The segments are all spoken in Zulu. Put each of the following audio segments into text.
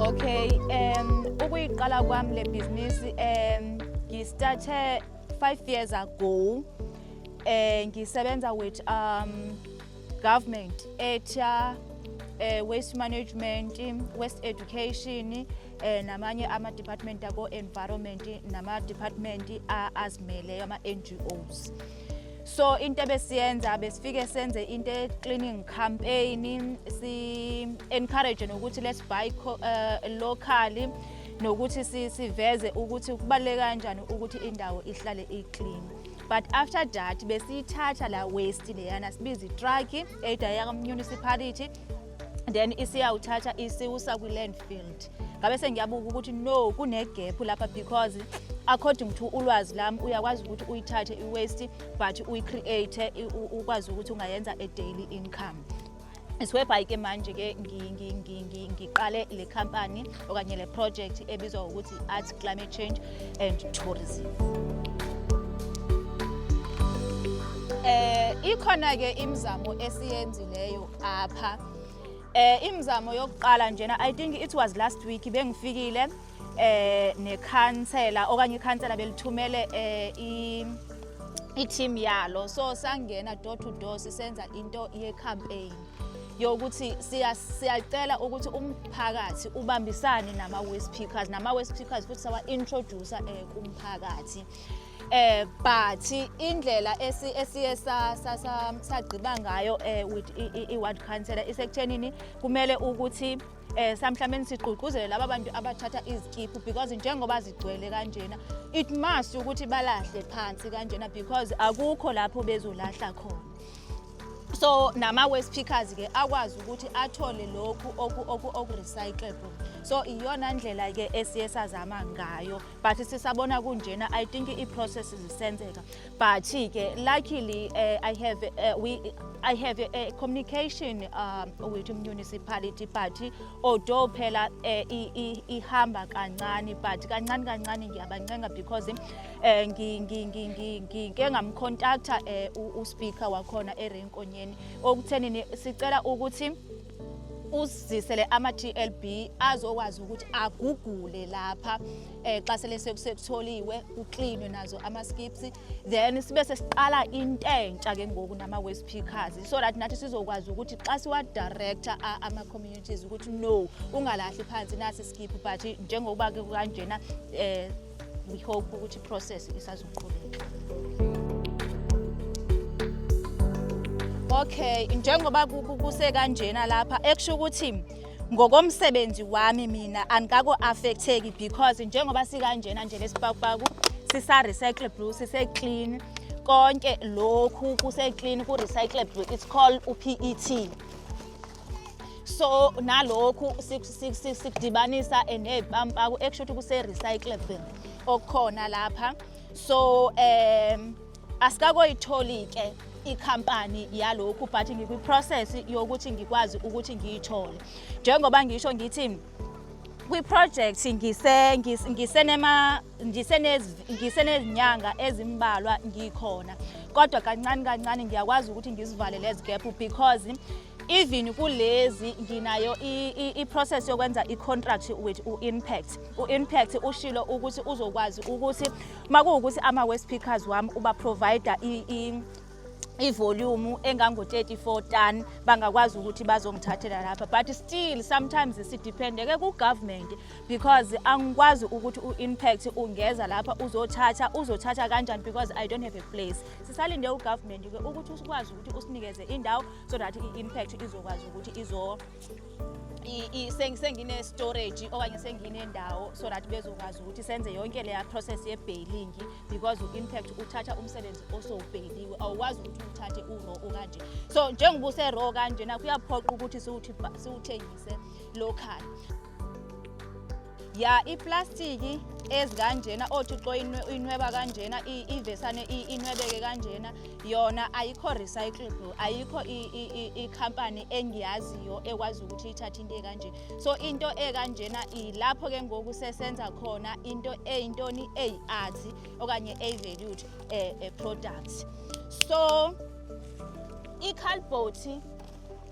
Okay, ukuyiqala kwami le business, ngi-starte 5 years ago. Ngisebenza with government etha waste management, waste education, namanye ama department ako environment, nama department azimeleyo, ama NGOs. So into ebesiyenza, besifike senze into cleaning campaign, si encourage nokuthi let's buy locally, nokuthi siveze ukuthi kubaluleke kanjani ukuthi indawo ihlale i-clean. But after that besiyithatha la waste leyana, sibiza i-truck either yaka municipality, then isiyawuthatha isiwusa kwi-landfill. Ngabe sengiyabuka ukuthi no, kune-gap lapha, because according to ulwazi lami uyakwazi ukuthi uyithathe i-waste but uyi-create, ukwazi ukuthi ungayenza a daily income. It's whereby ke manje ke ngiqale le company okanye le project ebizwa ngokuthi Art Climate Change and Tourism. Ikhona ke imizamo esiyenzileyo apha. Imizamo yokuqala njena, I think it was last week, bengifikile nekhansela okanye ikhansela belithumele i-team yalo, so sangena door to door sisenza into ye-campaign yokuthi siyacela ukuthi umphakathi ubambisane nama-waste pickers, nama-waste pickers futhi sawa-introduce kumphakathi. But indlela esiye sagqiba ngayo with i-ward councillor isekuthenini kumele ukuthi samhlambeni sigqugquzele laba bantu abathatha izikiphu, because njengoba zigcwele kanjena it must ukuthi balahle phansi kanjena, because akukho lapho bezolahla khona. So nama waste pickers ke akwazi ukuthi athole lokhu oku recyclable. So iyona ndlela ke esiye sazama ngayo, but sisabona kunjena. I think i-process zisenzeka, but ke luckily I have a communication with municipality, but although phela ihamba kancane, but kancane kancane ngiyabancenga, because ngike ngamcontacta u-speaker wakhona eRay Nkonyeni okuthenini sicela ukuthi usizisele ama-TLB azokwazi ukuthi agugule lapha xa sele sekutholiwe, ku-cleanwe nazo ama-skips, then sibe sesiqala into entsha ke ngoku nama-waste pickers, so that nathi sizokwazi ukuthi xa siwa-director ama-communities ukuthi no, ungalahli phansi, nasi skip. But njengoba ke kanjena, we hope ukuthi i-process isazoqhubeka. Okay, njengoba kusekanjena lapha, ekusho ukuthi ngokomsebenzi wami mina angikako affecteki, because njengoba sikanjena nje lesipakupaku sisa recyclable, sise clean, konke lokhu kuse clean, ku recyclable, it's called u-PET. So nalokhu sikudibanisa nezipampaku, ekusho ukuthi kuse recyclable okukhona lapha. So asikakoyitholi ke ikhampani yalokhu, but ngikwi-process yokuthi ngikwazi ukuthi ngiyithole. Njengoba ngisho ngithi kwi-project ngisenezinyanga ezimbalwa ngikhona, kodwa kancane kancane ngiyakwazi ukuthi ngizivale lezi gap, because even kulezi nginayo i-process yokwenza i-contract with u-Impact. U-Impact ushilo ukuthi uzokwazi ukuthi makuwukuthi ama-waste pickers wami uba provider i-volume engango-34 ton, bangakwazi ukuthi bazongithathela lapha. But still sometimes sidependeke ku-government, because angikwazi ukuthi u-Impact ungeza lapha uzothatha kanjani, because I don't have a place. Sisalinde u-government ke ukuthi usikwazi ukuthi usinikeze indawo so that i-Impact izokwazi ukuthi izo sengine storage okanye senginendawo, so that bezokwazi ukuthi senze yonke leya process ye-baling, because u-Impact uthatha umsebenzi osowubheliwe, awukwazi ukuthi uthathe u-raw okanje. So njengoba use-raw kanjena, kuyaphoqa ukuthi siwuthengise local. Ya, iplastiki ezikanjena othi xo inweba kanjena, ivesane inwebeke kanjena, yona ayikho recyclable, ayikho i-company engiyaziyo ekwazi ukuthi ithathe into ekanje. So into ekanjena ilapho ke ngoku sesenza khona into eyintoni, eyi-art okanye eyi-valued product. So i-cardboard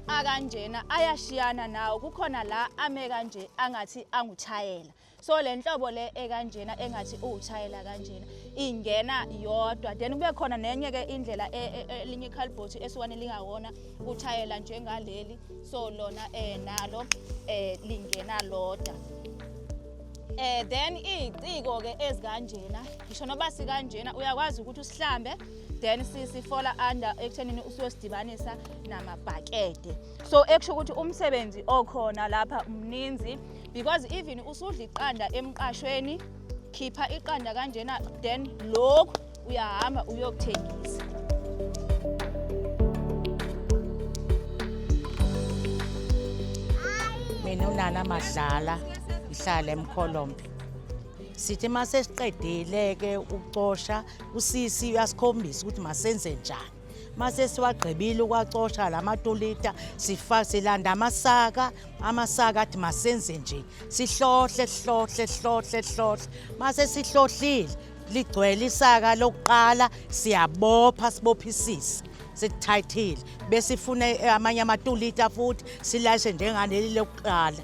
Akanjena ayashiyana nawo, kukhona la ame kanje angathi anguthayela. So le nhlobo le ekanjena engathi uwuthayela kanjena ingena yodwa, then kube khona nenye ke indlela elinye ikhalibhothi esukane lingawona uthayela njengaleli, so lona nalo lingena lodwa. Then iy'ciko ke ezikanjena, ngisho noba sikanjena uyakwazi ukuthi usihlambe, then sifola under ekuthenini usuyosidibanisa namabhakede. So ekusho ukuthi umsebenzi okhona lapha mninzi, because even usudla iqanda emqashweni, khipha iqanda kanjena, then lokhu uyahamba uyokuthengisa. Mina uNana Madlala, ngihlala eMkholombe. Sithi mase siqedile-ke ukucosha, usisi uyasikhombisa ukuthi masenze njani. Mase siwagqibile ukwacosha la matulita, sifa silanda amasaka, amasaka athi masenze nje. Sihlohle, hlohle, hlohle, hlohle. Mase sihlohlile, ligcwele isaka lokuqala, siyabopha, sibophisise. Sithayithile bese ifuna amanye amatulita futhi silashe njengaleli lokuqala.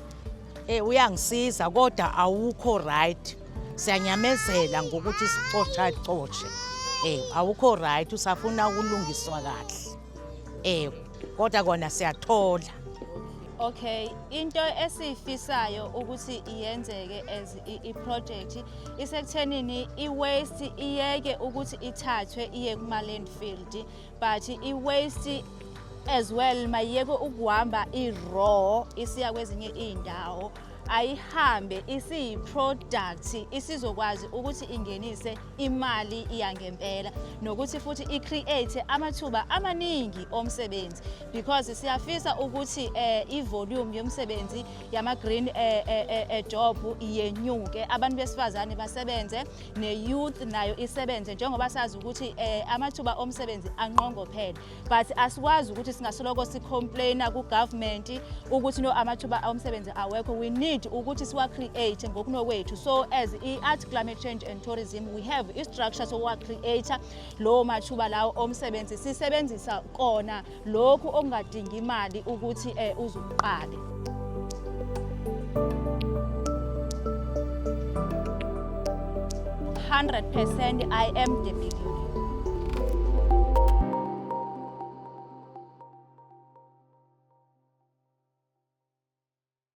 Uyangisiza kodwa awukho right. Siyanyamezela ngokuthi sicosha coshe. Awukho right, usafuna ukulungiswa kahle. Kodwa kona siyathola. Okay, into esiyifisayo ukuthi iyenzeke as i-project isekuthenini i-waste iyeke ukuthi ithathwe iye kuma-landfill, but i-waste as well mayiyeke ukuhamba i-raw isiya kwezinye iy'ndawo, ayihambe isiyi-product isizokwazi ukuthi ingenise imali yangempela, nokuthi futhi i-create amathuba amaningi omsebenzi, because siyafisa ukuthi i-volume yomsebenzi yama-green job iyenyuke, abantu besifazane basebenze, ne-youth nayo isebenze, njengoba sazi ukuthi amathuba omsebenzi anqongophele, but asikwazi ukuthi singasoloko si-complaina ku-government ukuthi no amathuba omsebenzi awekho. We need ukuthi siwa-create ngokunokwethu. So as i-Art Climate Change and Tourism, we have i-structure sokuwa-create lowo mathuba lawo omsebenzi, sisebenzisa kona lokhu okungadingi imali ukuthi uzuqale. 100% I am the biggest.